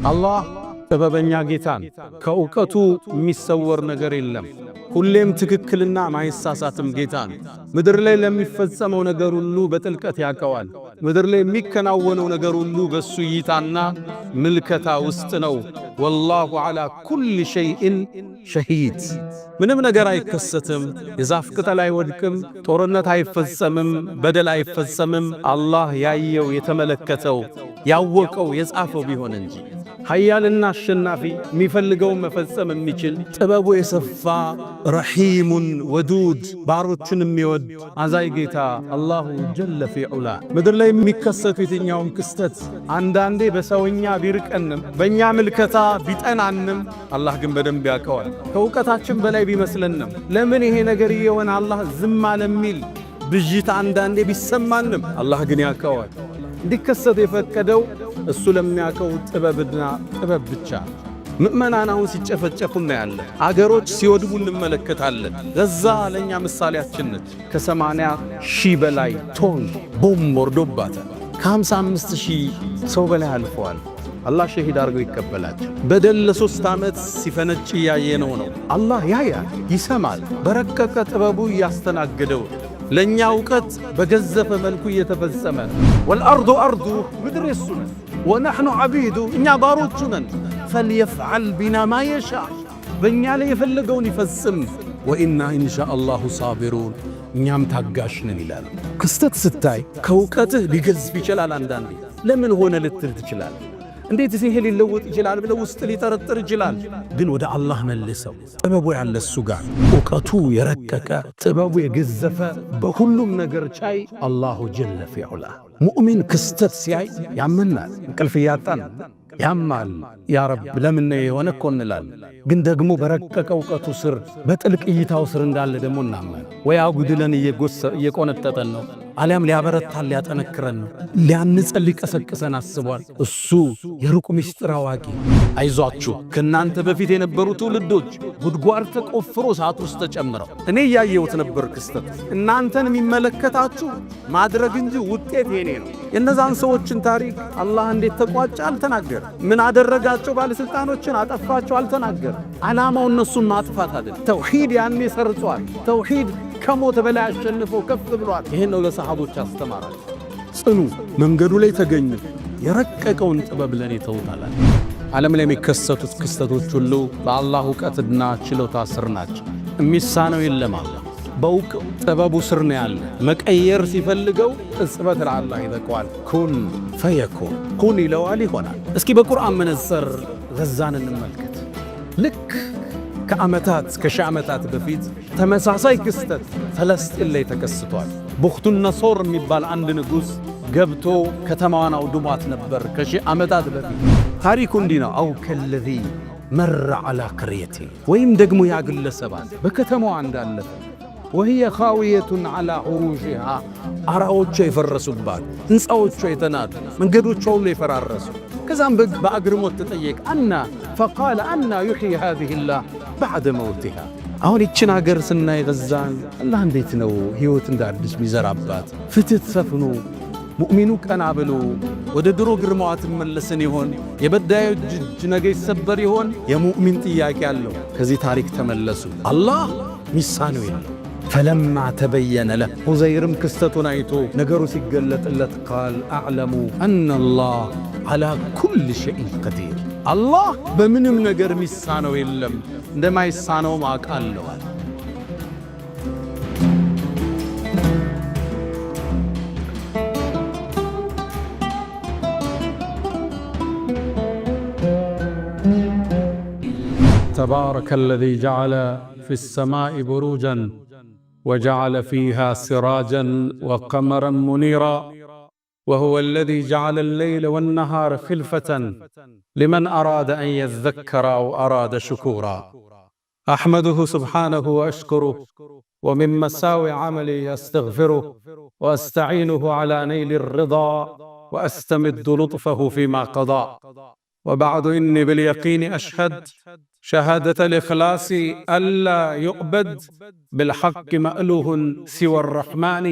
አላህ ጥበበኛ ጌታን ከእውቀቱ የሚሰወር ነገር የለም። ሁሌም ትክክልና ማይሳሳትም ጌታ ነው። ምድር ላይ ለሚፈጸመው ነገር ሁሉ በጥልቀት ያውቀዋል። ምድር ላይ የሚከናወነው ነገር ሁሉ በሱ እይታና ምልከታ ውስጥ ነው። والله على كل شيء شهيد። ምንም ነገር አይከሰትም። የዛፍ ቅጠል አይወድቅም። ጦርነት አይፈጸምም። በደል አይፈጸምም። አላህ ያየው፣ የተመለከተው፣ ያወቀው፣ የጻፈው ቢሆን እንጂ። ኃያልና አሸናፊ፣ የሚፈልገውን መፈጸም የሚችል፣ ጥበቡ የሰፋ፣ رحيم ودود፣ ባሮችን የሚወድ አዛኝ ጌታ الله جل في علاه። ምድር ላይ የሚከሰቱ የትኛውም ክስተት አንዳንዴ በሰውኛ ቢርቀንም፣ በእኛ ምልከታ ቢጠናንም፣ አላህ ግን በደንብ ያውቀዋል። ከእውቀታችን በላይ ቢመስለንም፣ ለምን ይሄ ነገር እየሆነ አላህ ዝም አለ የሚል ብዥታ አንዳንዴ ቢሰማንም፣ አላህ ግን ያውቀዋል። እንዲከሰት የፈቀደው እሱ ለሚያውቀው ጥበብና ጥበብ ብቻ። ምእመናን አሁን ሲጨፈጨፉ እናያለን። አገሮች ሲወድሙ እንመለከታለን። ገዛ ለእኛ ምሳሌያችን ነች። ከ80,000 በላይ ቶን ቦምብ ወርዶባታል። ከ55,000 ሰው በላይ አልፈዋል። አላህ ሸሂድ አድርገው ይቀበላቸው። በደል ለ3 ዓመት ሲፈነጭ እያየነው ነው። አላህ ያያል፣ ይሰማል። በረቀቀ ጥበቡ እያስተናገደው፣ ለእኛ እውቀት በገዘፈ መልኩ እየተፈጸመ። والأرض أرضه፣ ምድር የሱ ነን። ونحن عبيده፣ እኛ ባሮቹ ነን። فليفعل بنا ما يشاء፣ በእኛ ላይ የፈለገውን ይፈጽም። وإنا إن شاء الله صابرون፣ እኛም ታጋሽ ነን ይላል። ክስተት ስታይ ከእውቀትህ ሊገዝፍ ይችላል። አንዳንዴ ለምን ሆነ ልትል ትችላል። እንዴት ይሄ ሊለወጥ ይችላል ብለህ ውስጥ ሊጠረጥር ይችላል። ግን ወደ አላህ መልሰው። ጥበቡ ያለ እሱ ጋር፣ እውቀቱ የረቀቀ፣ ጥበቡ የገዘፈ፣ በሁሉም ነገር ቻይ الله جل في علاه። ሙእሚን ክስተት ሲያይ ያመናል። እንቅልፍ እያጣን ያማል። يا رب ለምን ነው የሆነ እኮ እንላለን። ግን ደግሞ በረቀቀ እውቀቱ ስር፣ በጥልቅ እይታው ስር እንዳለ ደግሞ እናመን። ወይ አጉድለን እየቆነጠጠን ነው፣ አሊያም ሊያበረታን ሊያጠነክረን ነው፣ ሊያንጸን ሊቀሰቅሰን አስቧል። እሱ የሩቅ ምስጢር አዋቂ። አይዟችሁ፣ ከእናንተ በፊት የነበሩ ትውልዶች ጉድጓድ ተቆፍሮ እሳት ውስጥ ተጨምረው እኔ እያየሁት ነበር ክስተት። እናንተን የሚመለከታችሁ ማድረግ እንጂ ውጤት የኔ ነው። የእነዛን ሰዎችን ታሪክ አላህ እንዴት ተቋጨ አልተናገረ። ምን አደረጋቸው? ባለሥልጣኖችን አጠፋቸው አልተናገረ። ዓላማው እነሱን ማጥፋት አይደል። ተውሂድ ያኔ ሰርጿል። ተውሂድ ከሞት በላይ አሸንፎ ከፍ ብሏል። ይህን ነው ለሰሃቦች አስተማራቸው። ጽኑ፣ መንገዱ ላይ ተገኙ። የረቀቀውን ጥበብ ለኔ ተውታላል። ዓለም ላይ የሚከሰቱት ክስተቶች ሁሉ በአላህ እውቀትና ችሎታ ስር ናቸው። የሚሳነው የለም። አላህ በውቅ ጥበቡ ስር ነው ያለ። መቀየር ሲፈልገው ቅጽበት ለአላህ ይበቀዋል። كن فيكون፣ ኩን ይለዋል፣ ይሆናል። እስኪ በቁርአን መነጽር ገዛን እንመልከት። ልክ ከዓመታት፣ ከሺህ ዓመታት በፊት ተመሳሳይ ክስተት ፈለስጢን ላይ ተከስቷል። ቡኽቱን ነሶር የሚባል አንድ ንጉሥ ገብቶ ከተማዋን አውድሟት ነበር ከሺህ ዓመታት በፊት። ታሪኩ እንዲህ ነው። أو كالذي مر على قرية፣ ወይም ደግሞ ያ ግለሰባት በከተማዋ እንዳለፈ፣ وهي خاوية على عروشها፣ አራዎቿ የፈረሱባት፣ ሕንፃዎቿ የተናዱ፣ መንገዶቿ ሁሉ የፈራረሱ። ከዛም በአግርሞት ተጠየቀ፣ أنى فقال أنى يحيي هذه الله بعد موتها። አሁን ይችን አገር ስናይ ገዛን፣ አላህ እንዴት ነው ሕይወት እንደ አዲስ ሚዘራባት? ፍትህ ሰፍኖ ሙእሚኑ ቀና ብሎ ወደ ድሮ ግርማዋ ትመለስን ይሆን? የበዳዮች እጅ ነገ ይሰበር ይሆን? የሙእሚን ጥያቄ አለው። ከዚህ ታሪክ ተመለሱ። አላህ ሚሳነው የለም። فلما تبين له፣ ዑዘይርም ክስተቱን አይቶ ነገሩ ሲገለጥለት፣ قال أعلم أن الله على كل شيء قدير፣ አላህ በምንም ነገር ሚሳነው የለም፣ እንደማይሳነውም አውቃለዋል። تبارك الذي جعل في السماء بروجا وجعل فيها سراجا وقمرا منيرا، وهو الذي جعل الليل والنهار خلفة لمن أراد أن يذكر أو أراد شكورا. أحمده سبحانه وأشكره، ومن مساوئ عملي أستغفره، وأستعينه على نيل الرضا، وأستمد لطفه فيما قضى. وبعد، إني باليقين أشهد شهادة الإخلاص ألا يعبد بالحق مألوه سوى الرحمن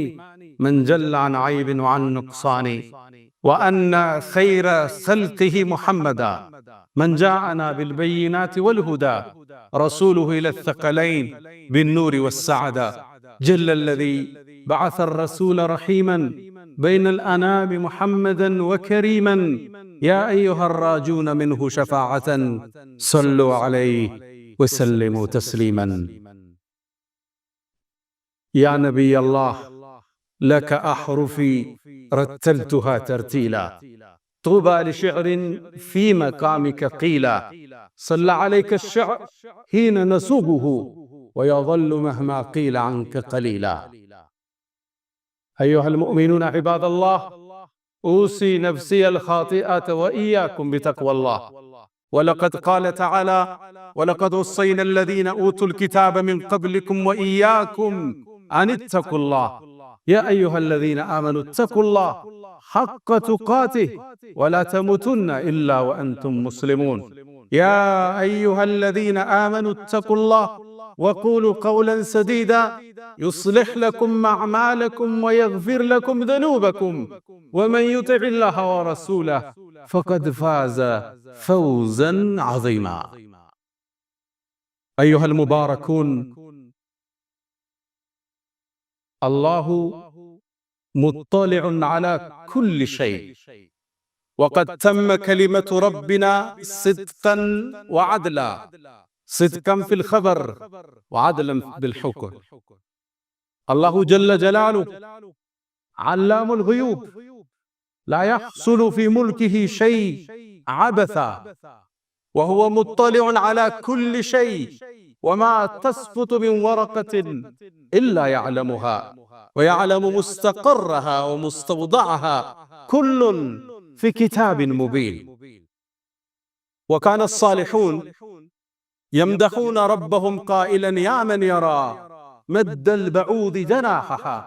من جل عن عيب وعن نقصان، وأن خير خلقه محمدا. من جاءنا بالبينات والهدى، رسوله إلى الثقلين بالنور والسعدة. جل الذي بعث الرسول رحيما بين الأنام محمدا وكريما. يا أيها الراجون منه شفاعة، صلوا عليه وسلموا تسليما. يا نبي الله، لك أحرفي رتلتها ترتيلا، طوبى لشعر في مقامك قيلا. صلى عليك الشعر حين نسوقه، ويظل مهما قيل عنك قليلا. أيها المؤمنون، عباد الله، أوصي نفسي الخاطئة وإياكم بتقوى الله. ولقد قال تعالى: ولقد وصينا الذين أوتوا الكتاب من قبلكم وإياكم أن اتقوا الله. يا أيها الذين آمنوا اتقوا الله حق تقاته ولا تموتن إلا وأنتم مسلمون. يا أيها الذين آمنوا اتقوا الله وقولوا قولا سديدا يصلح لكم أعمالكم ويغفر لكم ذنوبكم، ومن يطع الله ورسوله فقد فاز فوزا عظيما. أيها المباركون، الله مطلع على كل شيء، وقد تم كلمة ربنا صدقا وعدلا، صدقا في الخبر وعدلا بالحكم. الله جل جلاله علام الغيوب، لا يحصل في ملكه شيء عبثا، وهو مطلع على كل شيء، وما تسقط من ورقة إلا يعلمها، ويعلم مستقرها ومستودعها، كل في كتاب مبين. وكان الصالحون يمدحون ربهم قائلا: يا من يرى مد البعوض جناحها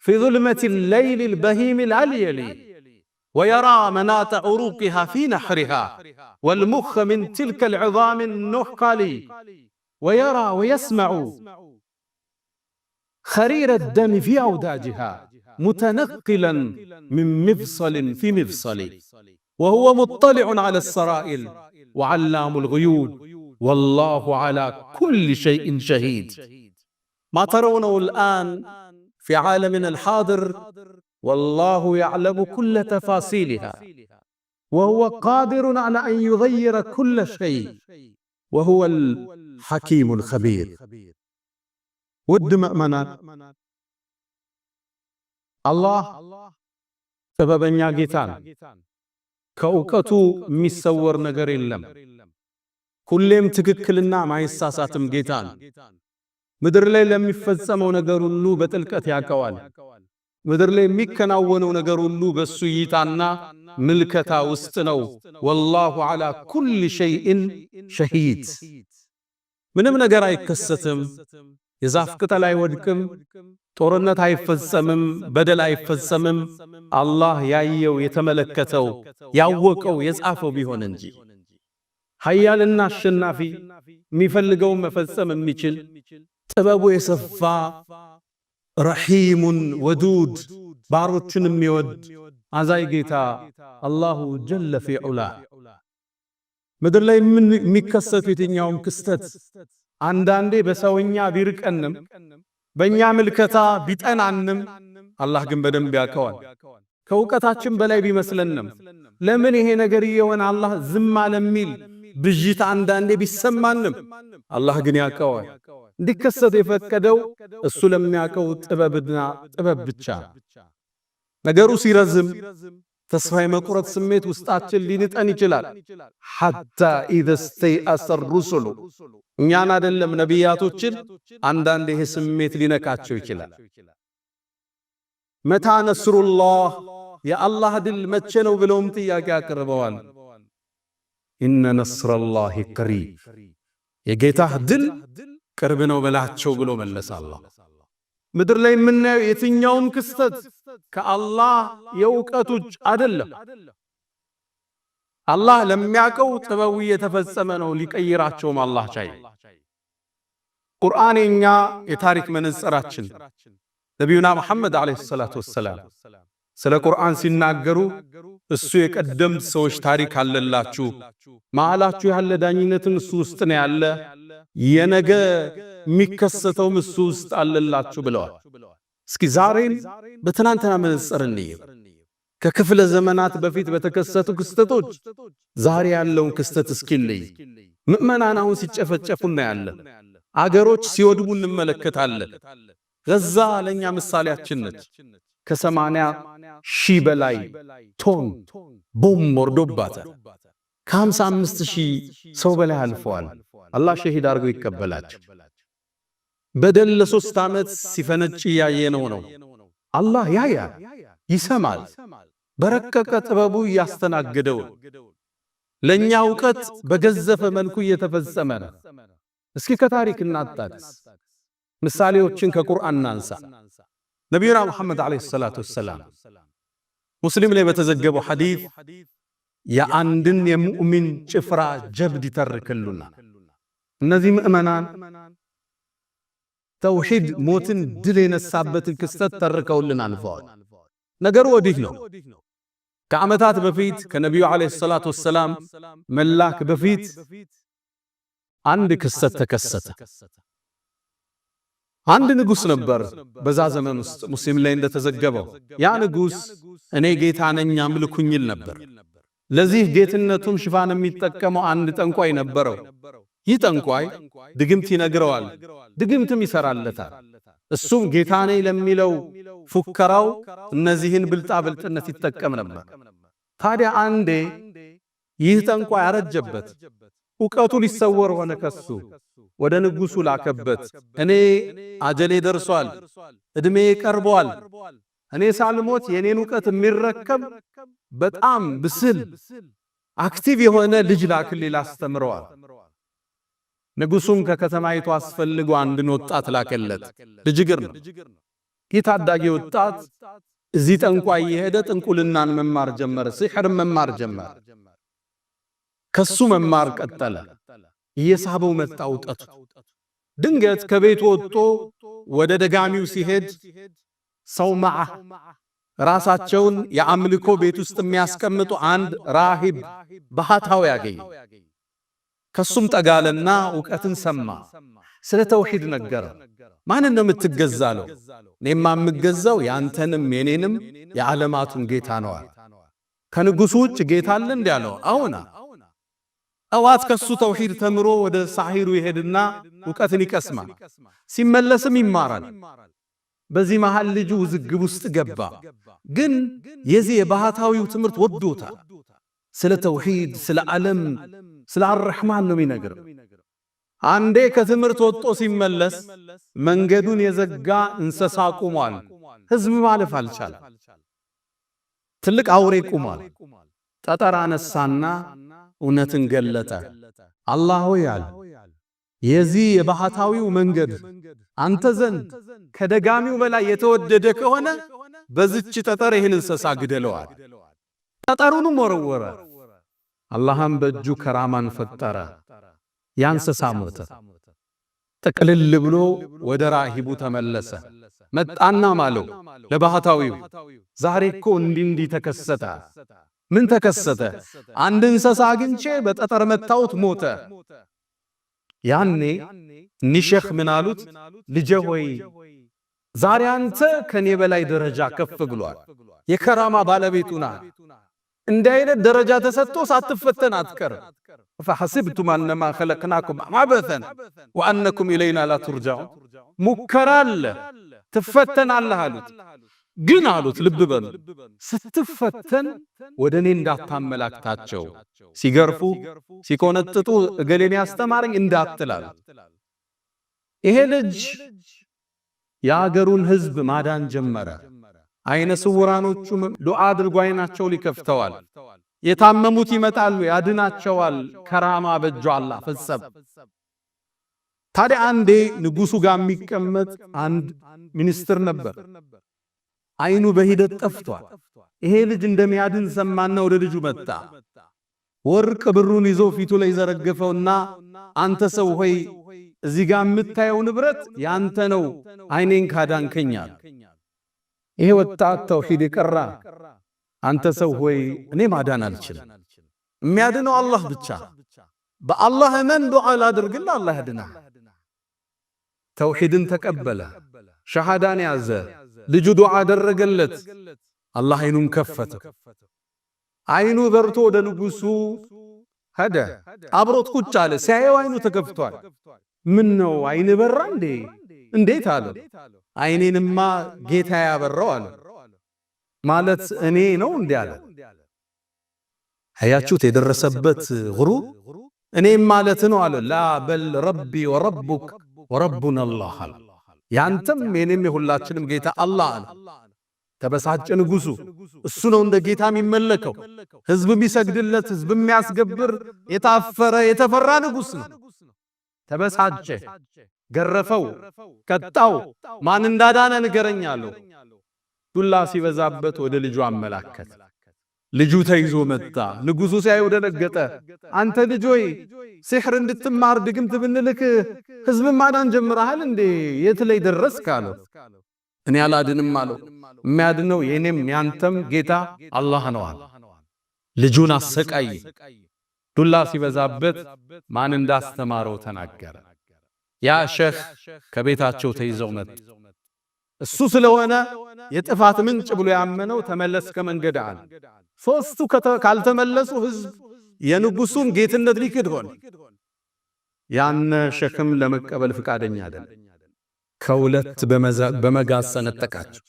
في ظلمة الليل البهيم الأليل، ويرى مناط عروقها في نحرها، والمخ من تلك العظام النخل، ويرى ويسمع خرير الدم في أوداجها متنقلا من مفصل في مفصل، وهو مطلع على السرائر وعلام الغيوب، والله على كل شيء شهيد. ما ترونه الآن في عالمنا الحاضر والله يعلم كل تفاصيلها، وهو قادر على أن يغير كل شيء، وهو الحكيم الخبير. ውድ ምእመናን፣ አላህ ጥበበኛ ጌታ ነው። ከእውቀቱ የሚሰወር ነገር የለም። ሁሌም ትክክልና ማይሳሳትም ጌታ ነው። ምድር ላይ ለሚፈጸመው ነገር ሁሉ በጥልቀት ያውቀዋል። ምድር ላይ የሚከናወነው ነገር ሁሉ በሱ እይታና ምልከታ ውስጥ ነው። والله على كل شيء شهيد። ምንም ነገር አይከሰትም። የዛፍ ቅጠል አይወድቅም። ጦርነት አይፈጸምም። በደል አይፈጸምም። አላህ ያየው፣ የተመለከተው፣ ያወቀው፣ የጻፈው ቢሆን እንጂ። ኃያልና አሸናፊ፣ የሚፈልገውን መፈጸም የሚችል፣ ጥበቡ የሰፋ፣ رحيم ودود፣ ባሮችን የሚወድ አዛኝ ጌታ الله جل في علاه። ምድር ላይ የሚከሰቱ የትኛውም ክስተት አንዳንዴ በሰውኛ ቢርቀንም፣ በእኛ ምልከታ ቢጠናንም፣ አላህ ግን በደንብ ያውቀዋል። ከእውቀታችን በላይ ቢመስለንም፣ ለምን ይሄ ነገር እየሆነ አላህ ዝም አለ የሚል ብዥታ አንዳንዴ ቢሰማንም፣ አላህ ግን ያውቀዋል። እንዲከሰት የፈቀደው እሱ ለሚያውቀው ጥበብና ጥበብ ብቻ። ነገሩ ሲረዝም ተስፋ የመቁረጥ ስሜት ውስጣችን ሊንጠን ይችላል። حتى إذا استيأس الرسل፣ እኛን አይደለም ነቢያቶችን አንዳንድ ይሄ ስሜት ሊነካቸው ይችላል። متى نصر الله፣ የአላህ ድል መቼ ነው ብለውም ጥያቄ አቅርበዋል። إن نصر الله قريب፣ የጌታህ ድል ቅርብ ነው በላቸው ብሎ መለሰ አላህ። ምድር ላይ የምናየው የትኛውም ክስተት ከአላህ የእውቀት ውጭ አይደለም። አላህ ለሚያውቀው ጥበቡ እየተፈጸመ ነው። ሊቀይራቸውም አላህ ቻይ። ቁርአን የኛ የታሪክ መነጽራችን። ነቢዩና መሐመድ عليه الصلاة والسلام ስለ ቁርአን ሲናገሩ እሱ የቀደምት ሰዎች ታሪክ አለላችሁ፣ መሃላችሁ ያለ ዳኝነትም እሱ ውስጥ ነው ያለ፣ የነገ የሚከሰተውም እሱ ውስጥ አለላችሁ ብለዋል። እስኪ ዛሬን በትናንትና መነጽር እንየው። ከክፍለ ዘመናት በፊት በተከሰቱ ክስተቶች ዛሬ ያለውን ክስተት እስኪለይ። ምዕመናን አሁን ሲጨፈጨፉ እናያለን። አገሮች ሲወድሙ እንመለከታለን። ገዛ ለኛ ምሳሌያችን ነች። ከ80,000 በላይ ቶን ቦምብ ወርዶባታል። ከ55,000 ሰው በላይ አልፈዋል። አላህ ሸሂድ አድርገው ይቀበላቸው። በደል ለ3 ዓመት ሲፈነጭ እያየነው ነው። አላህ ያያል፣ ይሰማል። በረቀቀ ጥበቡ እያስተናገደው ለኛ እውቀት በገዘፈ መልኩ እየተፈጸመ ነው። እስኪ ከታሪክ እናጣቅስ፣ ምሳሌዎችን ከቁርአን እናንሳ። ነቢዩና ሙሐመድ ዓለይሂ ሰላቱ ወሰላም ሙስሊም ላይ በተዘገበው ሐዲስ የአንድን የሙእሚን ጭፍራ ጀብድ ይተርክሉናል። እነዚህ ምዕመናን ተውሂድ ሞትን ድል የነሳበትን ክስተት ተርከውልን አልፈዋል። ነገሩ ወዲህ ነው። ከዓመታት በፊት ከነቢዩ ዓለይሂ ሰላቱ ወሰላም መላክ በፊት አንድ ክስተት ተከሰተ። አንድ ንጉስ ነበር በዛ ዘመን ውስጥ ሙስሊም ላይ እንደተዘገበው። ያ ንጉስ እኔ ጌታ ነኝ አምልኩኝ ይል ነበር። ለዚህ ጌትነቱም ሽፋን የሚጠቀመው አንድ ጠንቋይ ነበረው። ይህ ጠንቋይ ድግምት ይነግረዋል፣ ድግምትም ይሰራለታል። እሱም ጌታ ነኝ ለሚለው ፉከራው እነዚህን ብልጣ ብልጥነት ይጠቀም ነበር። ታዲያ አንዴ ይህ ጠንቋይ አረጀበት፣ እውቀቱ ሊሰወር ሆነ ከሱ። ወደ ንጉሱ ላከበት። እኔ አጀሌ ደርሷል፣ እድሜ ቀርቧል፣ እኔ ሳልሞት የኔን እውቀት የሚረከብ በጣም ብስል active የሆነ ልጅ ላክልኝ ላስተምረዋል። ንጉሱም ከከተማይቱ አስፈልጎ አንድን ወጣት ላከለት። ልጅ እግር ነው። ይህ ታዳጊ ወጣት እዚህ ጠንቋይ የሄደ ጥንቁልናን መማር ጀመረ፣ ሲሕር መማር ጀመረ። ከሱ መማር ቀጠለ። እየሳበው መጣ እውቀቱ። ድንገት ከቤቱ ወጥቶ ወደ ደጋሚው ሲሄድ ሰውመዓ ራሳቸውን የአምልኮ ቤት ውስጥ የሚያስቀምጡ አንድ ራሂብ ባህታዊ ያገኘ። ከሱም ጠጋለና እውቀትን ሰማ። ስለ ተውሂድ ነገረ። ማንን ነው የምትገዛለው? እኔማ የምገዛው ያንተንም የኔንም የዓለማቱን ጌታ ነው አለ። ከንጉሱ ውጭ ጌታ አለ እንዴ አለው። አዎና። ጠዋት ከሱ ተውሂድ ተምሮ ወደ ሳሂሩ ይሄድና እውቀትን ይቀስማል። ሲመለስም ይማራል። በዚህ መሃል ልጁ ውዝግብ ውስጥ ገባ። ግን የዚህ የባህታዊው ትምህርት ወዶታል። ስለ ተውሂድ፣ ስለ ዓለም፣ ስለ አርረሕማን ነው የሚነግረው። አንዴ ከትምህርት ወጥቶ ሲመለስ መንገዱን የዘጋ እንስሳ ቁሟል። ህዝብ ማለፍ አልቻለም። ትልቅ አውሬ ቁሟል። ጠጠር አነሳና እውነትን ገለጠ። አላህ ሆይ አለ፣ የዚህ የባህታዊው መንገድ አንተ ዘንድ ከደጋሚው በላይ የተወደደ ከሆነ በዚች ጠጠር ይህን እንስሳ ግደለዋል። ጠጠሩንም ወረወረ። አላህም በእጁ ከራማን ፈጠረ። ያ እንስሳ ሞተ። ጥቅልል ብሎ ወደ ራሂቡ ተመለሰ። መጣና ማለው ለባህታዊው ዛሬ እኮ እንዲህ እንዲህ ተከሰተ። ምን ተከሰተ? አንድ እንስሳ አግኝቼ በጠጠር መታውት ሞተ። ያኔ እኒህ ምን አሉት? ልጄ ሆይ ዛሬ አንተ ከኔ በላይ ደረጃ ከፍ ብሏል፣ የከራማ ባለቤቱ ና። እንዲህ አይነት ደረጃ ተሰጥቶ ሳትፈተን አትቀርም። ፈሐሲብቱም አነማ ኸለቅናኩም ዐበተን ወአነኩም ኢለይና ላ ቱርጃዑን። ሙከራ አለ፣ ትፈተናለህ አሉት። ግን አሉት ልብ በሉ፣ ስትፈተን ወደ እኔ እንዳታመላክታቸው፣ ሲገርፉ ሲቆነጥጡ እገሌን ያስተማረኝ እንዳትላል። ይሄ ልጅ የአገሩን ሕዝብ ማዳን ጀመረ። አይነ ስውራኖቹ ዱዓ አድርጎ አይናቸው ሊከፍተዋል። የታመሙት ይመጣሉ፣ ያድናቸዋል። ከራማ በእጁ አላህ ፈጸም። ታዲያ አንዴ ንጉሱ ጋር የሚቀመጥ አንድ ሚኒስትር ነበር። አይኑ በሂደት ጠፍቷል። ይሄ ልጅ እንደሚያድን ሰማና ወደ ልጁ መጣ። ወርቅ ብሩን ይዞ ፊቱ ላይ ዘረገፈውና አንተ ሰው ሆይ እዚህ ጋር የምታየው ንብረት ያንተ ነው፣ አይኔን ካዳንከኛል። ይሄ ወጣት ተውሂድ የቀራ አንተ ሰው ሆይ እኔ ማዳን አልችልም፣ የሚያድነው አላህ ብቻ። በአላህ እመን፣ ዱዓ ላድርግልህ፣ አላህ ያድናል። ተውሂድን ተቀበለ፣ ሸሃዳን ያዘ፣ ልጁ ዱዓ አደረገለት። አላህ አይኑን ከፈተ። አይኑ በርቶ ወደ ንጉሱ ሄደ። አብሮት ቁጭ አለ። ሲያየው አይኑ ተከፍቷል። ምን ነው አይን በራ እንዴ? እንዴት አለ። አይኔንማ ጌታ ያበራው አለ። ማለት እኔ ነው እንዴ አለ። አያችሁት የደረሰበት غرور። እኔም ማለት ነው አለ። لا بل ربي وربك وربنا الله አለ። ያንተም የኔም የሁላችንም ጌታ አላህ አለ። ተበሳጨ ንጉሱ። እሱ ነው እንደ ጌታ የሚመለከው፣ ህዝብ የሚሰግድለት፣ ህዝብ የሚያስገብር የታፈረ የተፈራ ንጉስ ነው። ተበሳጨ፣ ገረፈው፣ ቀጣው። ማን እንዳዳነ ንገረኝ አለው። ዱላ ሲበዛበት ወደ ልጁ አመላከተ። ልጁ ተይዞ መጣ። ንጉሱ ሲያየው ደነገጠ። አንተ ልጅ ሆይ ሲሕር እንድትማር ድግምት ብንልክ ህዝብ ማዳን ጀምረሃል እንዴ? የት ላይ ደረስክ አለው። እኔ አላድንም አለው። የሚያድነው የኔም ያንተም ጌታ አላህ ነው አለ። ልጁን አሰቃይ። ዱላ ሲበዛበት ማን እንዳስተማረው ተናገረ። ያ ሸህ ከቤታቸው ተይዘው መጡ። እሱ ስለሆነ የጥፋት ምንጭ ብሎ ያመነው ተመለስ ከመንገድ አለ። ሶስቱ ካልተመለሱ ህዝብ የንጉሱን ጌትነት ሊክድ ሆነ። ያነ ሸክም ለመቀበል ፍቃደኛ አይደለም። ከሁለት በመጋዝ ሰነጠቃቸው።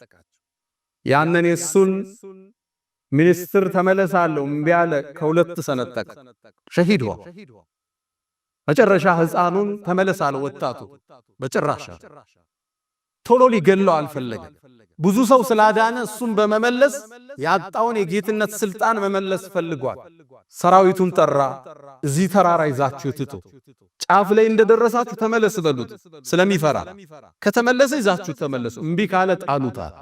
ያንን የሱን ሚኒስትር ተመለሳለሁ እምቢ አለ። ከሁለት ሰነጠቀ፣ ሸሂድ ሆነ። መጨረሻ ህፃኑን ተመለሳለሁ ወጣቱ በጭራሽ ቶሎ ሊገለው አልፈለገም። ብዙ ሰው ስላዳነ እሱን በመመለስ ያጣውን የጌትነት ስልጣን መመለስ ፈልጓል። ሰራዊቱን ጠራ። እዚህ ተራራ ይዛችሁ ትጡ፣ ጫፍ ላይ እንደደረሳችሁ ተመለስ በሉት። ስለሚፈራ ከተመለሰ ይዛችሁ ተመለሱ፣ እምቢ ካለ ጣሉታል።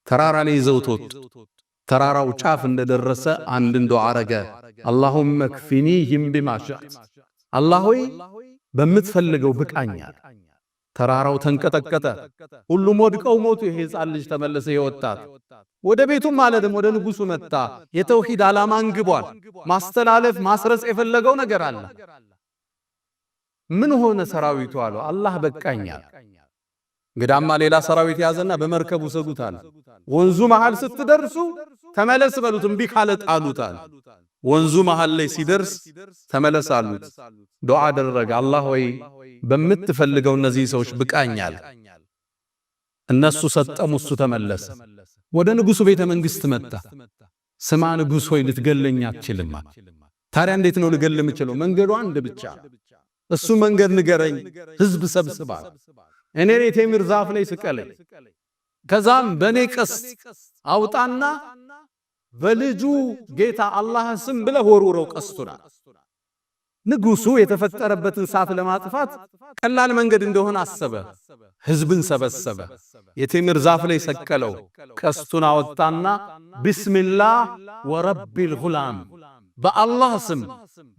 ተራራ ላይ ይዘውት ወጡ። ተራራው ጫፍ እንደደረሰ አንድን ዱዓ አረገ። اللهم اكفنيهم بما شئت፣ አላህ ሆይ በምትፈልገው ብቃኛል። ተራራው ተንቀጠቀጠ። ሁሉም ወድቀው ሞቱ። ይሄ ሕፃን ልጅ ተመለሰ። የወጣት ወደ ቤቱም ማለትም ወደ ንጉሱ መጣ። የተውሂድ ዓላማ አንግቧል። ማስተላለፍ ማስረጽ የፈለገው ነገር አለ። ምን ሆነ ሰራዊቱ አለው። አላህ በቃኛል። እንግዳማ ሌላ ሰራዊት ያዘና በመርከቡ ሰጉታል። ወንዙ መሃል ስትደርሱ ተመለስ በሉት፣ እምቢ ካለ ጣሉታል። ወንዙ መሃል ላይ ሲደርስ ተመለስ አሉት። ዱዓ አደረገ። አላህ ሆይ በምትፈልገው እነዚህ ሰዎች ብቃኛል። እነሱ ሰጠሙ፣ እሱ ተመለሰ። ወደ ንጉሱ ቤተ መንግስት መጣ። ስማ ንጉስ ሆይ ልትገለኝ አትችልም። ታዲያ እንዴት ነው ልገል የምችለው? መንገዱ አንድ ብቻ፣ እሱ መንገድ ንገረኝ። ህዝብ ሰብስባል። እኔ የቴምር ዛፍ ላይ ስቀለኝ፣ ከዛም በኔ ቀስት አውጣና በልጁ ጌታ አላህ ስም ብለህ ወርውረው ቀስቱና። ንጉሱ የተፈጠረበትን እሳት ለማጥፋት ቀላል መንገድ እንደሆነ አሰበ። ህዝብን ሰበሰበ። የቴምር ዛፍ ላይ ሰቀለው። ቀስቱን አወጣና بسم الله ورب الغلام፣ በአላህ ስም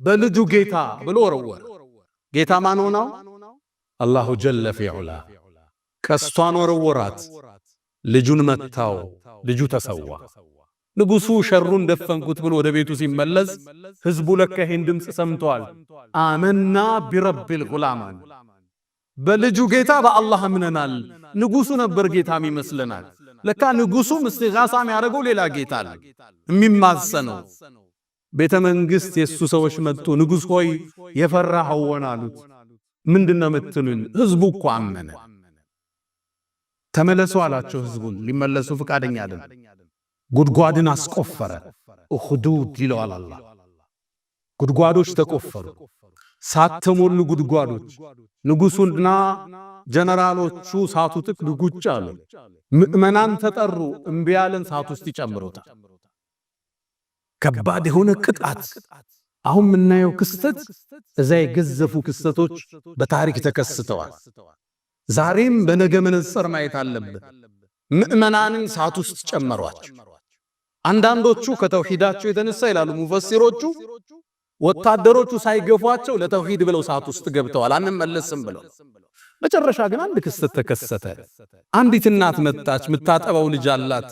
በልጁ ጌታ ብሎ ወረወረ። ጌታ ማን ሆነው? الله جل في علاه። ቀስቷን ወረወራት፣ ልጁን መታው፣ ልጁ ተሰዋ። ንጉሱ ሸሩን ደፈንኩት ብሎ ወደ ቤቱ ሲመለስ ህዝቡ ለካ ይሄን ድምፅ ሰምተዋል። آمنا برب الغلام፣ በልጁ ጌታ በአላህ አምነናል። ንጉሱ ነበር ጌታም ይመስለናል። ለካ ንጉሱም እስቲጋሳ የሚያደርገው ሌላ ጌታ አለ የሚማጸነው። ቤተ መንግስት የሱ ሰዎች መጡ። ንጉስ ሆይ የፈራኸው ሆነ አሉት። ምንድነው የምትሉን? ህዝቡ እኮ አመነ። ተመለሱ አላቸው ህዝቡን። ሊመለሱ ፈቃደኛ አይደለም። ጉድጓድን አስቆፈረ። أخدود ይለዋል አላህ። ጉድጓዶች ተቆፈሩ፣ ሳት ተሞሉ ጉድጓዶች። ንጉሱና ጀነራሎቹ ሳቱ ጥቅ ጉጭ አሉ። ምዕመናን ተጠሩ፣ እምቢ ያለን ሳት ውስጥ ይጨምሩታል። ከባድ የሆነ ቅጣት። አሁን የምናየው ክስተት እዛ የገዘፉ ክስተቶች በታሪክ ተከስተዋል። ዛሬም በነገ መነጽር ማየት አለብን። ምዕመናንን ሳት ውስጥ ጨመሯቸው። አንዳንዶቹ ከተውሂዳቸው የተነሳ ይላሉ ሙፈሲሮቹ፣ ወታደሮቹ ሳይገፏቸው ለተውሂድ ብለው ሳት ውስጥ ገብተዋል፣ አንመለስም ብለው። መጨረሻ ግን አንድ ክስተት ተከሰተ። አንዲት እናት መጣች፣ የምታጠባው ልጅ አላት።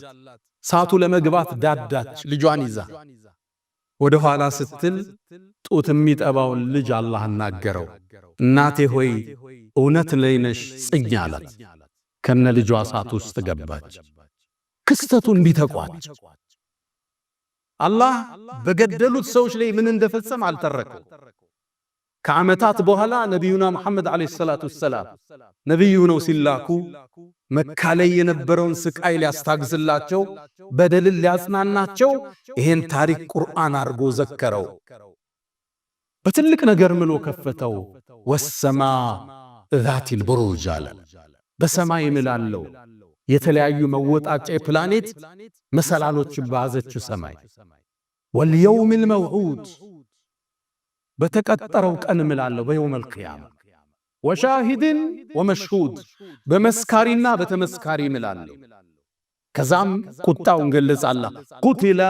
እሳቱ ለመግባት ዳዳች፣ ልጇን ይዛ ወደ ኋላ ስትል ጡት የሚጠባውን ልጅ አላህ አናገረው። እናቴ ሆይ እውነት ላይ ነሽ ጽኝ አላት። ከነ ልጇ እሳት ውስጥ ገባች። ክስተቱ እንዲህ ተቋጨ። አላህ በገደሉት ሰዎች ላይ ምን እንደፈጸም አልተረከው። ከዓመታት በኋላ ነቢዩና መሐመድ عليه الصلاة والسلام ነቢዩ ነው ሲላኩ መካ ላይ የነበረውን ስቃይ ሊያስታግዝላቸው፣ በደልን ሊያጽናናቸው ይሄን ታሪክ ቁርአን አድርጎ ዘከረው። በትልቅ ነገር ምሎ ከፈተው። والسماء ذات البروج አለ። በሰማይ እምላለው የተለያዩ መወጣጫ የፕላኔት መሰላሎች በያዘችው ሰማይ፣ واليوم الموعود በተቀጠረው ቀን እምላለሁ በ يوم القيامة፣ وشاهد ومشهود በመስካሪና በተመስካሪ እምላለሁ። ከዛም ቁጣውን ገለጻላ። قتل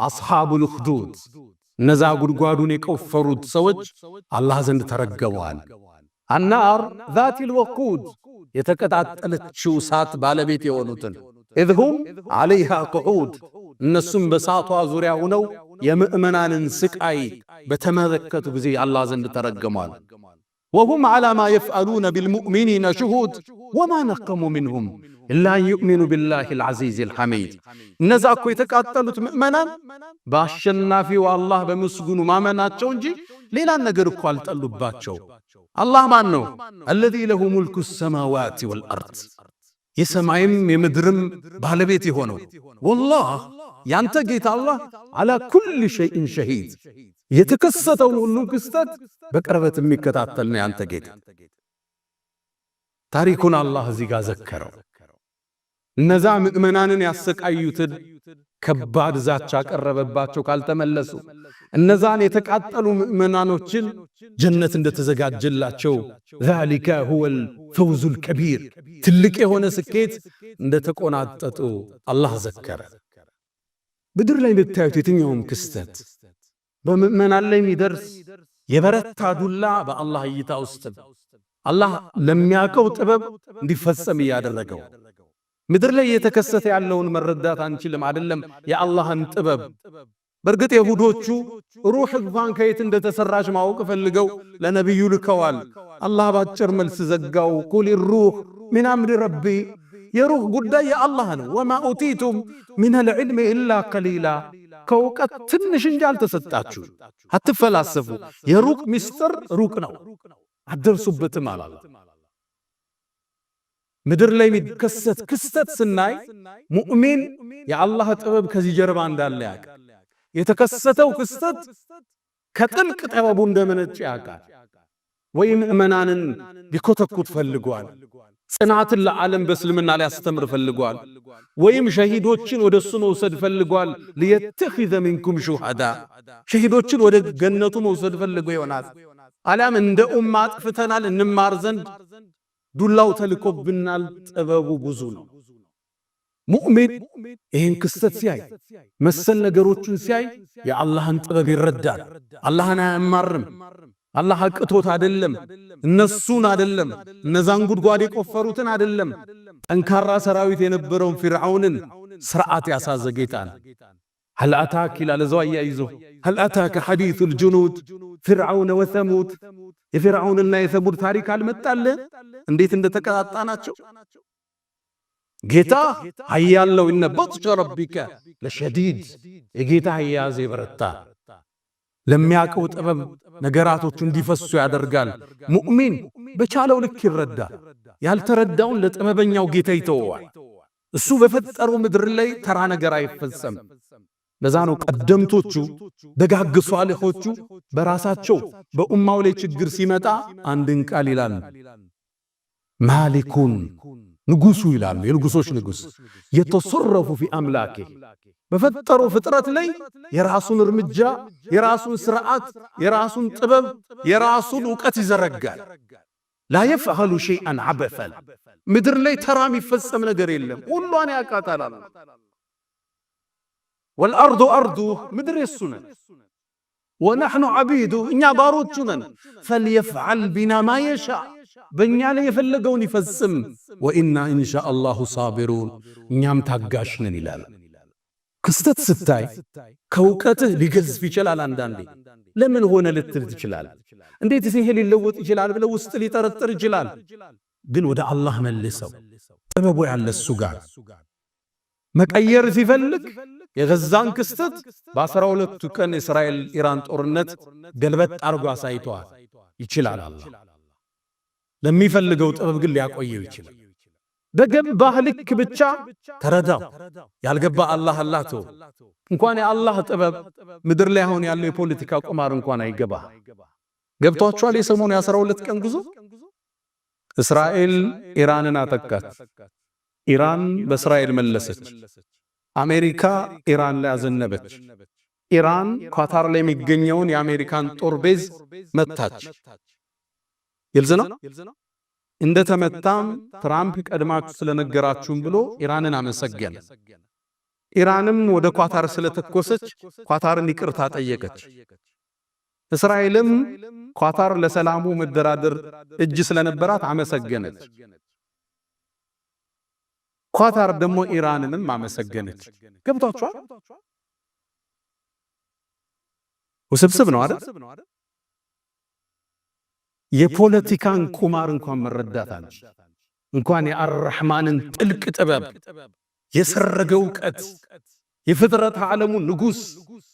أصحاب الأخدود እነዛ ጉድጓዱን የቆፈሩት ሰዎች አላህ ዘንድ ተረገመዋል። النار ذات الوقود የተቀጣጠለችው እሳት ባለቤት የሆኑትን፣ إذ هم عليها قعود እነሱም በእሳቷ ዙሪያ ሆነው የምእመናንን ስቃይ በተመለከቱ ጊዜ አላህ ዘንድ ተረግመዋል። وهم على ما يفعلون بالمؤمنين شهود وما نقموا منهم إلا أن يؤمنوا بالله العزيز الحميد። እነዛ እኮ የተቃጠሉት ምእመናን በአሸናፊው አላህ በምስጉኑ ማመናቸው እንጂ ሌላን ነገር እኮ አልጠሉባቸው። አላህ ማን ነው? الذي له ملك السماوات والأرض የሰማይም የምድርም ባለቤት የሆነው والله ያንተ ጌታ አላህ على كل شيء شهيد የተከሰተውን ሁሉ ክስተት በቅርበት የሚከታተል ነው ያንተ ጌታ። ታሪኩን አላህ እዚህ ጋር ዘከረው። እነዛ ምእመናንን ያሰቃዩትን ከባድ ዛቻ ቀረበባቸው ካልተመለሱ። እነዛን የተቃጠሉ ምእመናኖችን ጀነት እንደተዘጋጀላቸው ذلك هو الفوز الكبير ትልቅ የሆነ ስኬት እንደተቆናጠጡ አላህ ዘከረ። ምድር ላይ የምታዩት የትኛውም ክስተት በምእመናን ላይ የሚደርስ የበረታ ዱላ በአላህ እይታ ውስጥ አላህ ለሚያውቀው ጥበብ እንዲፈጸም እያደረገው ምድር ላይ እየተከሰተ ያለውን መረዳት አንችልም። አይደለም የአላህን ጥበብ። በእርግጥ የሁዶቹ ሩህ እንኳን ከየት እንደተሰራች ማወቅ ፈልገው ለነቢዩ ልከዋል። አላህ ባጭር መልስ ዘጋው። قل الروح من أمر ربي የሩህ ጉዳይ የአላህ ነው። وما أوتيتم من العلم إلا قليلا ከእውቀት ትንሽ እንጂ አልተሰጣችሁ። አትፈላሰፉ። የሩቅ ምስጢር ሩቅ ነው፣ አትደርሱበትም አላላ። ምድር ላይ የሚከሰት ክስተት ስናይ ሙእሚን የአላህ ጥበብ ከዚህ ጀርባ እንዳለ ያውቃል። የተከሰተው ክስተት ከጥልቅ ጥበቡ እንደመነጨ ያውቃል። ወይ ምእመናንን ሊኮተኩት ፈልጓል። ጽናትን ለዓለም በእስልምና ሊያስተምር ፈልጓል። ወይም ሸሂዶችን ወደ እሱ መውሰድ ፈልጓል። ليتخذ منكم شهداء ሸሂዶችን ወደ ገነቱ መውሰድ ፈልጎ ይሆናል። አሊያም እንደ ኡማ አጥፍተናል እንማር ዘንድ ዱላው ተልኮብናል። ጥበቡ ብዙ ነው። ሙእሚን ይህን ክስተት ሲያይ መሰል ነገሮችን ሲያይ የአላህን ጥበብ ይረዳል። አላህን አያማርም። አላህ አቅቶት አይደለም፣ እነሱን አይደለም፣ እነዛን ጉድጓድ የቆፈሩትን አይደለም። ጠንካራ ሰራዊት የነበረውን ፊርዓውንን ስርዓት ያሳዘ ጌታ ነው። هل أتاك ይላል እዛው አያይዞ هل أتاك حديث الجنود فرعون وثمود የፊርዓውንና የሰሙድ ታሪክ አልመጣልህ? እንዴት እንደተቀጣጣናቸው ጌታ ኃያል ነው። إن بطش ربك لشديد የጌታ አያያዝ የበረታ ለሚያውቀው ጥበብ ነገራቶቹ እንዲፈሱ ያደርጋል። ሙእሚን በቻለው ልክ ይረዳል። ያልተረዳውን ለጥበበኛው ጌታ ይተወዋል። እሱ በፈጠረው ምድር ላይ ተራ ነገር አይፈጸም። ለዛ ነው ቀደምቶቹ ደጋግ ሷሊሖቹ በራሳቸው በኡማው ላይ ችግር ሲመጣ አንድን ቃል ይላሉ። مالك ንጉሱ ይላሉ። የንጉሶች ንጉስ يتصرف في أملاكه በፈጠረው ፍጥረት ላይ የራሱን እርምጃ፣ የራሱን ስርዓት፣ የራሱን ጥበብ፣ የራሱን ዕውቀት ይዘረጋል። لا يفعل شيئا عبثا ምድር ላይ ተራ የሚፈጸም ነገር የለም። ሁሏን ያውቃታል። والأرض أرضه ምድር የሱ ነን። ونحن عبيده እኛ ባሮቹ ነን። فليفعل بنا ما يشاء በእኛ ላይ የፈለገውን ይፈጽም። وإنا إن شاء الله صابرون እኛም ታጋሽ ነን ይላል። ክስተት ስታይ ከእውቀትህ ሊገዝፍ ይችላል። አንዳንዴ ለምን ሆነ ልትል ትችላል። እንዴት ይሄ ሊለወጥ ይችላል ብለህ ውስጥ ሊጠረጥር ይችላል። ግን ወደ አላህ መልሰው፣ ጥበቡ ያለ እሱ ጋር። መቀየር ሲፈልግ የገዛን ክስተት በ12ቱ ቀን እስራኤል ኢራን ጦርነት ገልበጥ አድርጎ አሳይተዋል። ይችላል አላህ። ለሚፈልገው ጥበብ ግን ሊያቆየው ይችላል። በገባህ ልክ ብቻ ተረዳው። ያልገባ አላህ አላህ ተው። እንኳን የአላህ ጥበብ ምድር ላይ አሁን ያለው የፖለቲካ ቁማር እንኳን አይገባ። ገብቷችኋል? የሰሞኑ የ12 ቀን ጉዞ እስራኤል ኢራንን አጠቃች። ኢራን በእስራኤል መለሰች። አሜሪካ ኢራን ላይ አዘነበች። ኢራን ኳታር ላይ የሚገኘውን የአሜሪካን ጦር base መታች። ግልጽ ነው። እንደተመታም ትራምፕ ቀድማችሁ ስለነገራችሁም ብሎ ኢራንን አመሰገነ። ኢራንም ወደ ኳታር ስለተኮሰች ኳታርን ይቅርታ ጠየቀች። እስራኤልም ኳታር ለሰላሙ መደራደር እጅ ስለነበራት አመሰገነች። ኳታር ደግሞ ኢራንንም አመሰገነች። ገብቷችኋል? ውስብስብ ነው አይደል? የፖለቲካን ቁማር እንኳን መረዳት አለ እንኳን የአርራህማንን ጥልቅ ጥበብ፣ የሰረገ እውቀት፣ የፍጥረት ዓለሙ ንጉሥ፣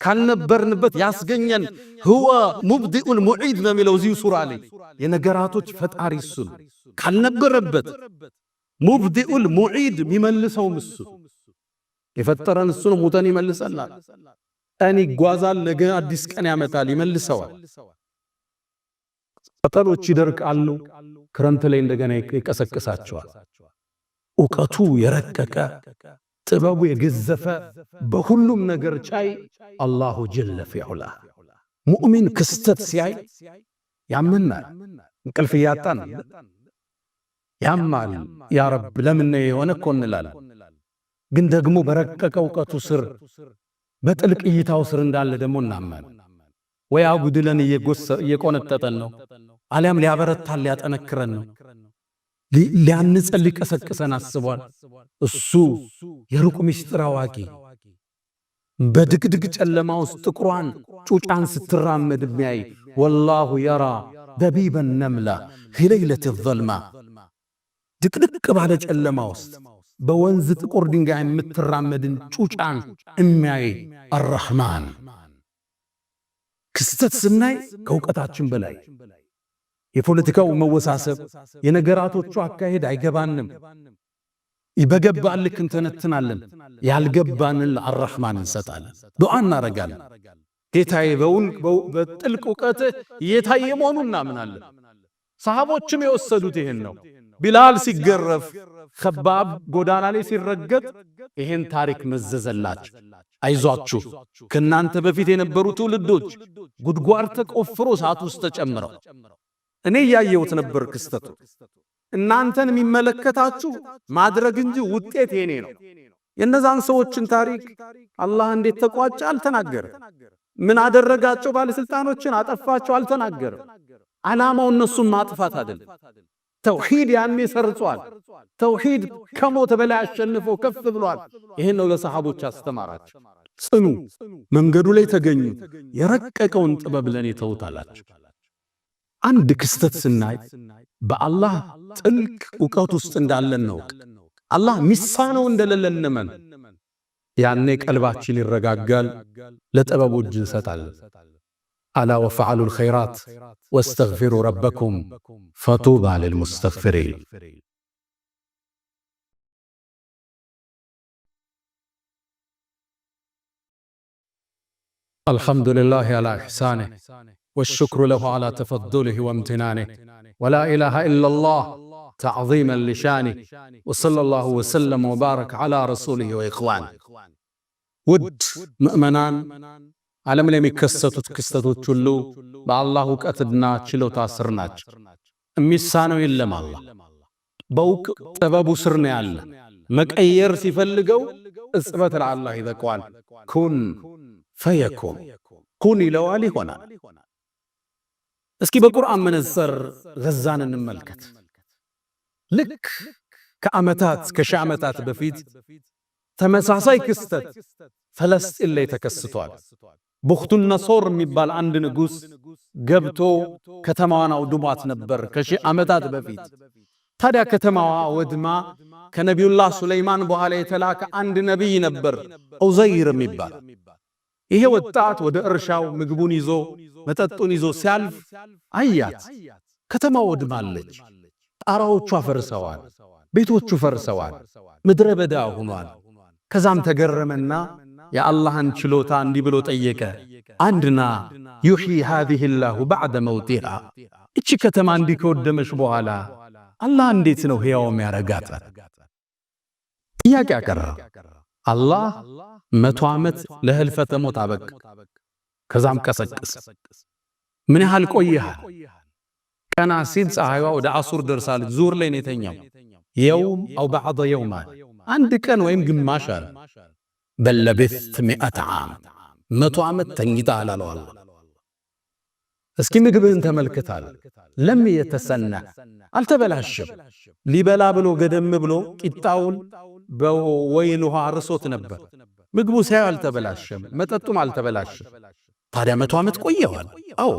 ካልነበርንበት ያስገኘን፣ هو المبدئ المعيد ነው የሚለው እዚሁ ሱራ ላይ። የነገራቶች ፈጣሪ እሱ ነው። ካልነበረበት المبدئ المعيد የሚመልሰውም እሱ፣ የፈጠረን እሱ ነው። ሙተን ይመልሰናል። ቀን ይጓዛል፣ ነገ አዲስ ቀን ያመጣል፣ ይመልሰዋል። ቅጠሎች ይደርቃሉ፣ ክረምት ላይ እንደገና ይቀሰቅሳቸዋል። እውቀቱ የረቀቀ፣ ጥበቡ የገዘፈ፣ በሁሉም ነገር ቻይ الله جل في علاه። ሙእሚን ክስተት ሲያይ ያምናል። እንቅልፍ እያጣን ያማል። يا رب ለምን የሆነ እኮ እንላለን። ግን ደግሞ በረቀቀ እውቀቱ ስር፣ በጥልቅ እይታው ስር እንዳለ ደግሞ እናመን። ወይ አጉድለን እየቆነጠጠን ነው፣ አሊያም ሊያበረታን ሊያጠነክረን ነው፣ ሊያንጸን ሊቀሰቅሰን አስቧል። እሱ የሩቅ ምስጢር አዋቂ፣ በድቅድቅ ጨለማ ውስጥ ጥቁሯን ጩጫን ስትራመድ የሚያይ፣ والله يرى دبيب النملة في ليلة الظلماء፣ ድቅድቅ ባለ ጨለማ ውስጥ በወንዝ ጥቁር ድንጋይ የምትራመድን ጩጫን የሚያይ አራህማን። ክስተት ስናይ ከእውቀታችን በላይ፣ የፖለቲካው መወሳሰብ፣ የነገራቶቹ አካሄድ አይገባንም። በገባን ልክ እንተነትናለን። ያልገባንን ለአራህማን እንሰጣለን፣ ዱዓ እናረጋለን። ጌታዬ በጥልቅ እውቀትህ እየታየ መሆኑን እናምናለን። ሰሃቦችም የወሰዱት ይሄን ነው። ቢላል ሲገረፍ፣ ከባብ ጎዳና ላይ ሲረገጥ ይሄን ታሪክ መዘዘላቸው። አይዟችሁ፣ ከናንተ በፊት የነበሩ ትውልዶች ጉድጓድ ተቆፍሮ እሳት ውስጥ ተጨምረው እኔ እያየሁት ነበር ክስተቱ። እናንተን የሚመለከታችሁ ማድረግ እንጂ ውጤት የኔ ነው። የእነዛን ሰዎችን ታሪክ አላህ እንዴት ተቋጨ አልተናገረም። ምን አደረጋቸው? ባለስልጣኖችን አጠፋቸው አልተናገረም። ዓላማው እነሱን ማጥፋት አይደለም። ተውሂድ ያኔ ሰርጿል። ተውሂድ ከሞት በላይ አሸንፎ ከፍ ብሏል። ይህን ነው ለሰሃቦች አስተማራቸው። ጽኑ፣ መንገዱ ላይ ተገኙ፣ የረቀቀውን ጥበብ ለኔ ተውት አላቸው። አንድ ክስተት ስናይ በአላህ ጥልቅ እውቀት ውስጥ እንዳለን ነው። አላህ ሚሳነው እንደሌለ እንመን። ያኔ ቀልባችን ይረጋጋል፣ ለጥበቡ እጅ እንሰጣለን። ألا وافعلوا الخيرات واستغفروا ربكم فطوبى للمستغفرين። الحمد لله على إحسانه والشكر له على تفضله وامتنانه، ولا إله إلا الله تعظيما لشانه، وصلى الله وسلم وبارك على رسوله وإخوانه። ውድ ምእመናን፣ ዓለም ላይ የሚከሰቱት ክስተቶች ሁሉ በአላህ እውቀትና ችሎታ ስር ናቸው። የሚሳነው የለም። አላህ በውቅ ጥበቡ ስር ነው ያለ። መቀየር ሲፈልገው እጽበት ለአላህ ይበቀዋል። كن فيكون፣ ኩን ይለዋል፣ ይሆናል። እስኪ በቁርአን መነጽር ገዛን እንመልከት። ልክ ከዓመታት ከሺህ ዓመታት በፊት ተመሳሳይ ክስተት ፈለስጢን ላይ ተከስቷል። ቡኽቱን ነሶር የሚባል አንድ ንጉሥ ገብቶ ከተማዋን አውድሟት ነበር ከሺህ ዓመታት በፊት። ታዲያ ከተማዋ ወድማ ከነቢዩላህ ሱለይማን በኋላ የተላከ አንድ ነቢይ ነበር፣ ዑዘይር የሚባል። ይሄ ወጣት ወደ እርሻው ምግቡን ይዞ መጠጡን ይዞ ሲያልፍ አያት። ከተማው ወድማለች፣ ጣራዎቿ ፈርሰዋል፣ ቤቶቹ ፈርሰዋል፣ ምድረ በዳ ሆኗል። ከዛም ተገረመና የአላህን ችሎታ እንዲህ ብሎ ጠየቀ። أنى يحيي هذه الله بعد موتها፣ እቺ ከተማ እንዲህ ከወደመች በኋላ አላህ እንዴት ነው ሕያው የሚያረጋት? ጥያቄ አቀረበ። አላህ 100 ዓመት ለህልፈተ ሞት አበቃ። ከዛም ቀሰቀሰ። ምን ያህል ቆየሃል? ቀና ሲል ፀሐይዋ ወደ አሱር ደርሳለች። ዙር ላይ ነው የተኛው። يوم أو بعض يوم፣ አንድ ቀን ወይም ግማሽ አለ። بل لبثت 100 عام፣ 100 ዓመት ተኝተሃል አለው አላህ። እስኪ ምግብህን ተመልክታል። لم يتسنه፣ አልተበላሸም። ሊበላ ብሎ ገደም ብሎ ቂጣውን በወይን ውሃ አርሶት ነበር። ምግቡ ሳያው አልተበላሸም፣ መጠጡም አልተበላሸም። ታዲያ 100 ዓመት ቆየዋል። አዎ።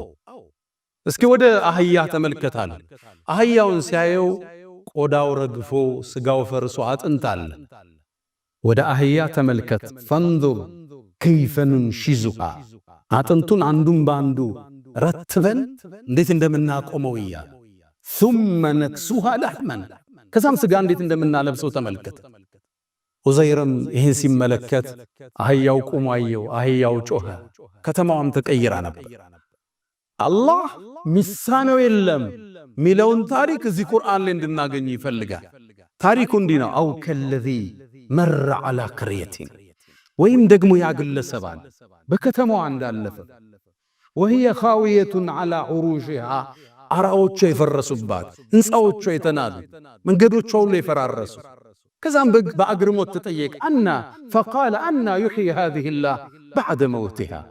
እስኪ ወደ አህያ ተመልከታል። አህያውን ሲያየው ቆዳው ረግፎ ስጋው ፈርሶ አጥንት አለ። ወደ አህያ ተመልከት። فانظر كيف ننشزها፣ አጥንቱን አንዱን በአንዱ ረትበን እንዴት እንደምናቆመው እያለ፣ ثم نكسوها لحما፣ ከዛም ስጋ እንዴት እንደምናለብሰው ተመልከት። ዑዘይርም ይህን ሲመለከት አህያው ቆሞ አየው። አህያው ጮኸ፣ ከተማዋም ተቀይራ ነበር። አላህ ሚሳነው የለም ሚለውን ታሪክ እዚህ ቁርአን ላይ እንድናገኝ ይፈልጋል። ታሪኩ እንዲህ ነው። أو كالذي مر على قرية፣ ወይም ደግሞ ያ ግለሰብ አለ በከተማዋ እንዳለፈ፣ وهي خاوية على عروشها፣ ጣራዎቿ የፈረሱባት፣ ሕንፃዎቿ የተናዱ፣ መንገዶቿ ሁሉ የፈራረሱ። ከዛም በአግርሞት ተጠየቀ። أنى فقال أنى يحيي هذه الله بعد موتها።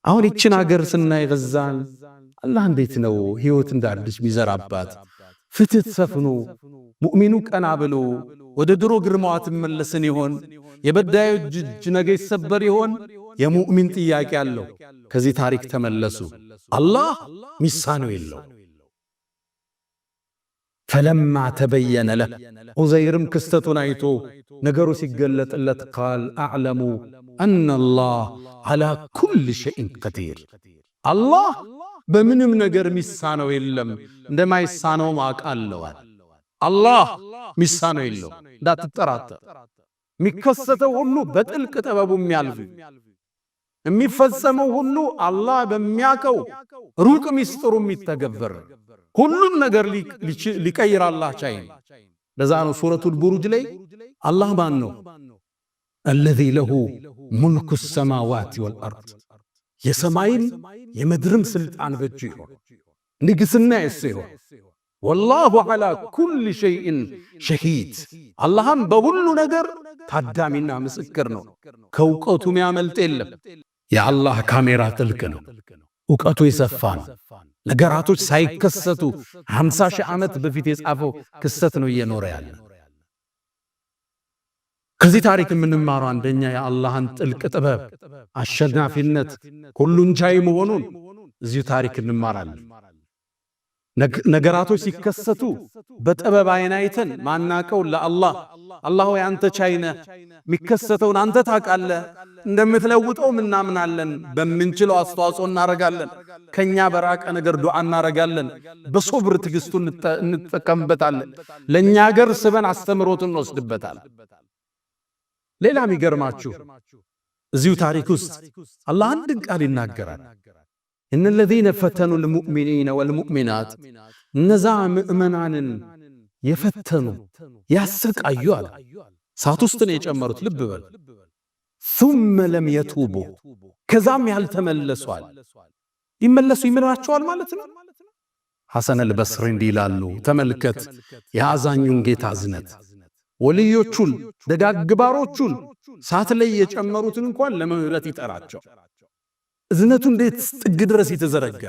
አሁን ይችን አገር ስናይ ገዛን አላህ እንዴት ነው ሕይወት እንደ አዲስ ሚዘራባት? ፍትህ ሰፍኖ ሙእሚኑ ቀና ብሎ ወደ ድሮ ግርማዋ ትመለስን ይሆን? የበዳዮች እጅ ነገ ይሰበር ይሆን? የሙእሚን ጥያቄ አለው። ከዚህ ታሪክ ተመለሱ። አላህ ሚሳነው የለው። فلما تبين له፣ ዑዘይርም ክስተቱን አይቶ ነገሩ ሲገለጥለት፣ قال أعلم أن الله على كل شيء قدير፣ አላህ በምንም ነገር ሚሳነው የለም፣ እንደማይሳነውም አውቃለዋል። አላህ ሚሳነው የለው፣ እንዳትጠራጠር። የሚከሰተው ሁሉ በጥልቅ ጥበቡ የሚያልፍ፣ የሚፈጸመው ሁሉ አላህ በሚያውቀው ሩቅ ሚስጥሩ የሚተገበር፣ ሁሉም ነገር ሊቀይር አላህ ቻይ ነው። ለዛ ነው ሱረቱል ቡሩጅ ላይ አላህ ማን ነው? الذي له ملك السماوات والأرض፣ የሰማይም የምድርም ስልጣን በእጁ ይሆን፣ ንግስና የሱ ይሆን። والله على كل شيء شهيد፣ አላህም በሁሉ ነገር ታዳሚና ምስክር ነው። ከእውቀቱ የሚያመልጥ የለም። የአላህ ካሜራ ጥልቅ ነው። እውቀቱ የሰፋ ነው። ነገራቶች ሳይከሰቱ 50 ሺህ ዓመት በፊት የጻፈው ክስተት ነው እየኖረ ያለ። ከዚህ ታሪክ የምንማረው አንደኛ የአላህን ጥልቅ ጥበብ፣ አሸናፊነት፣ ሁሉን ቻይ መሆኑን እዚሁ ታሪክ እንማራለን። ነገራቶች ሲከሰቱ በጥበብ አይን አይተን ማናቀው ለአላህ፣ አላህ ሆይ አንተ ቻይ ነህ፣ የሚከሰተውን አንተ ታውቃለህ፣ እንደምትለውጠውም እናምናለን። በምንችለው አስተዋጽኦ እናረጋለን። ከኛ በራቀ ነገር ዱዓ እናረጋለን። በሶብር ትዕግስቱ እንጠቀምበታለን። ለእኛ ሀገር ስበን አስተምሮት እንወስድበታል። ሌላ የሚገርማችሁ እዚሁ ታሪክ ውስጥ አላህ አንድን ቃል ይናገራል። إن الذين فتنوا المؤمنين والمؤمنات፣ እነዛ ምእመናንን የፈተኑ ያሰቃዩ አለ። እሳት ውስጥ ነው የጨመሩት። ልብ በል። ثم لم يتوبوا፣ ከዛም ያልተመለሱ አለ። ሊመለሱ ይምራቸዋል ማለት ነው። ሐሰን አልበስሪ እንዲህ ይላሉ። ተመልከት የአዛኙን ጌታ እዝነት፣ ወልዮቹን ደጋግ ባሮቹን እሳት ላይ የጨመሩትን እንኳን ለምህረት ይጠራቸው። እዝነቱ እንዴት ጥግ ድረስ የተዘረጋ፣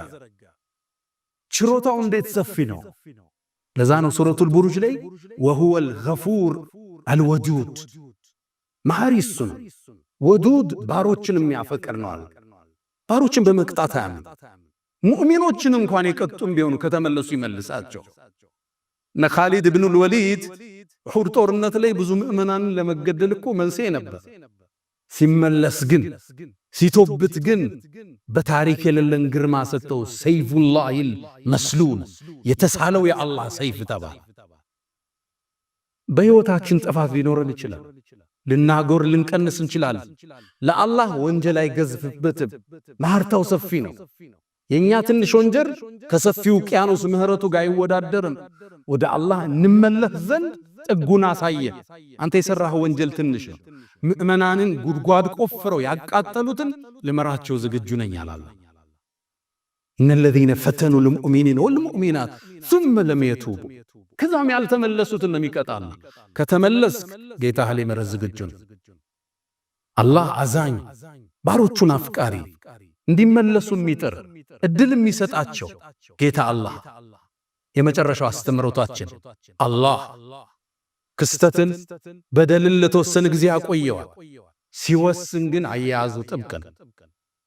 ችሮታው እንዴት ሰፊ ነው። ለዛ ነው ሱረቱል ቡሩጅ ላይ وهو الغفور الودود፣ መሐሪ እሱ ነው። ودود ባሮችን የሚያፈቅር ነው አለ። ባሮችን በመቅጣት አያምንም። ሙእሚኖችን እንኳን የቀጡም ቢሆኑ ከተመለሱ ይመልሳቸው። እነ ካሊድ ብኑል ወሊድ ኡሑድ ጦርነት ላይ ብዙ ምእመናንን ለመገደል እኮ መንስኤ ነበር። ሲመለስ ግን ሲቶብት ግን በታሪክ የሌለን ግርማ ሰጥተው سيف الله المسلول የተሳለው የአላህ ሰይፍ ተባለ። በሕይወታችን ጥፋት ሊኖረን ይችላል። ልናጎር ልንቀንስ እንችላለን። ለአላህ ወንጀል አይገዝፍበትም። ማህርታው ሰፊ ነው። የእኛ ትንሽ ወንጀል ከሰፊው ውቅያኖስ ምህረቱ ጋር አይወዳደርም። ወደ አላህ እንመለስ ዘንድ ጥጉን አሳየ። አንተ የሠራህ ወንጀል ትንሽ ነው። ምእመናንን ጉድጓድ ቆፍረው ያቃጠሉትን ልመራቸው ዝግጁ ነኝ አላለ። إن الذين فتنوا المؤمنين والمؤمنات ثم لم يتوبوا ከዛም ያልተመለሱትን ነው የሚቀጣል። ከተመለስክ ጌታህ ሊምርህ ዝግጁ ነው። አላህ አዛኝ፣ ባሮቹን አፍቃሪ፣ እንዲመለሱ የሚጥር እድል የሚሰጣቸው ጌታ አላህ። የመጨረሻው አስተምህሮታችን አላህ ክስተትን በደልን ለተወሰነ ጊዜ ያቆየዋል። ሲወስን ግን አያያዙ ጥብቅ ነው።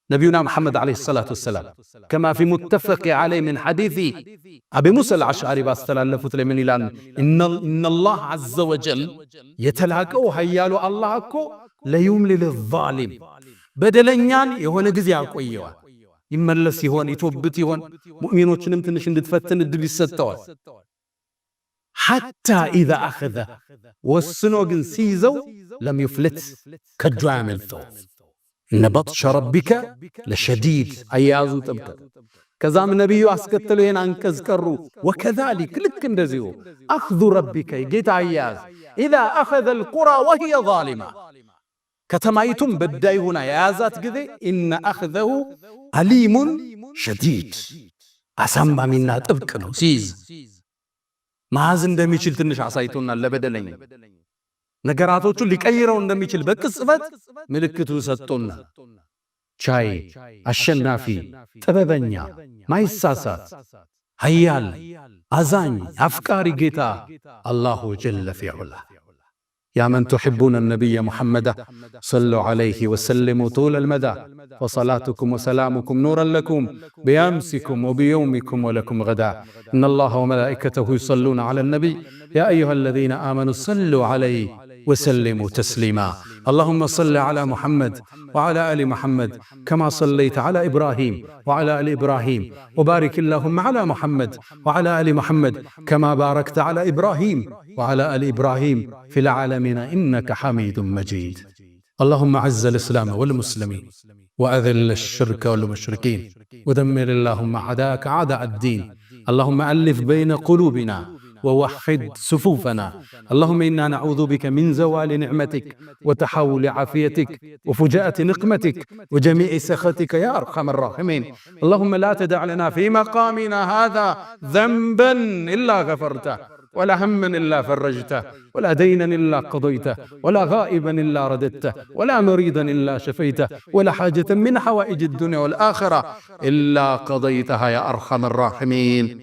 ነቢዩና መሐመድ عليه الصلاة والسلام كما في متفق عليه من حديث أبي موسى الأشعري ባስተላለፉት ላይ ምን ይላል? إن الله عز وجل የተላቀው ኃያሉ አላህ እኮ ليملي للظالم በደለኛን የሆነ ጊዜ ያቆየዋል። ይመለስ ይሆን ይቶብት ይሆን? ሙእሚኖችንም ትንሽ እንድትፈትን እድል ይሰጠዋል። حتى إذا أخذه ወስኖ ግን ሲይዘው لم يفلت ከእጁ አያመልጠው። إن بطش ربك لشديد አያያዙ ጥብቅ። ከዛም ነቢዩ አስከትለው ይህን አንቀጽ ቀሩ። وكذلك ልክ እንደዚሁ أخذ ربك ጌታ አያያዝ إذا أخذ القرى وهي ظالمة ከተማይቱም በዳይ ሆና የያዛት ጊዜ إن أخذه أليم شديد አሳማሚና ጥብቅ ነው። ሲይዝ መያዝ እንደሚችል ትንሽ አሳይቶናል። ለበደለኛ ነገራቶቹን ሊቀይረው እንደሚችል በቅጽበት ምልክቱ ሰጥቶናል። ቻይ፣ አሸናፊ፣ ጥበበኛ፣ ማይሳሳት፣ ኃያል፣ አዛኝ፣ አፍቃሪ ጌታ الله جل في علاه። يا من تحبون النبي محمدا صلوا عليه وسلموا طول المدى فصلاتكم وسلامكم نورا لكم بأمسكم وبيومكم ولكم غدا إن الله وملائكته يصلون على النبي يا أيها الذين آمنوا صلوا عليه وسلموا تسليما اللهم صل على محمد وعلى آل محمد كما صليت على إبراهيم وعلى آل إبراهيم وبارك اللهم على محمد وعلى آل محمد كما باركت على إبراهيم وعلى آل إبراهيم في العالمين إنك حميد مجيد اللهم أعز الإسلام والمسلمين وأذل الشرك والمشركين ودمر اللهم أعداءك أعداء الدين اللهم ألف بين قلوبنا ووحد صفوفنا اللهم إنا نعوذ بك من زوال نعمتك وتحول عافيتك وفجاءة نقمتك وجميع سخطك يا أرحم الراحمين اللهم لا تدع لنا في مقامنا هذا ذنبا إلا غفرته ولا هما إلا فرجته ولا دينا إلا قضيته ولا غائبا إلا رددته ولا مريضا إلا شفيته ولا حاجة من حوائج الدنيا والآخرة إلا قضيتها يا أرحم الراحمين.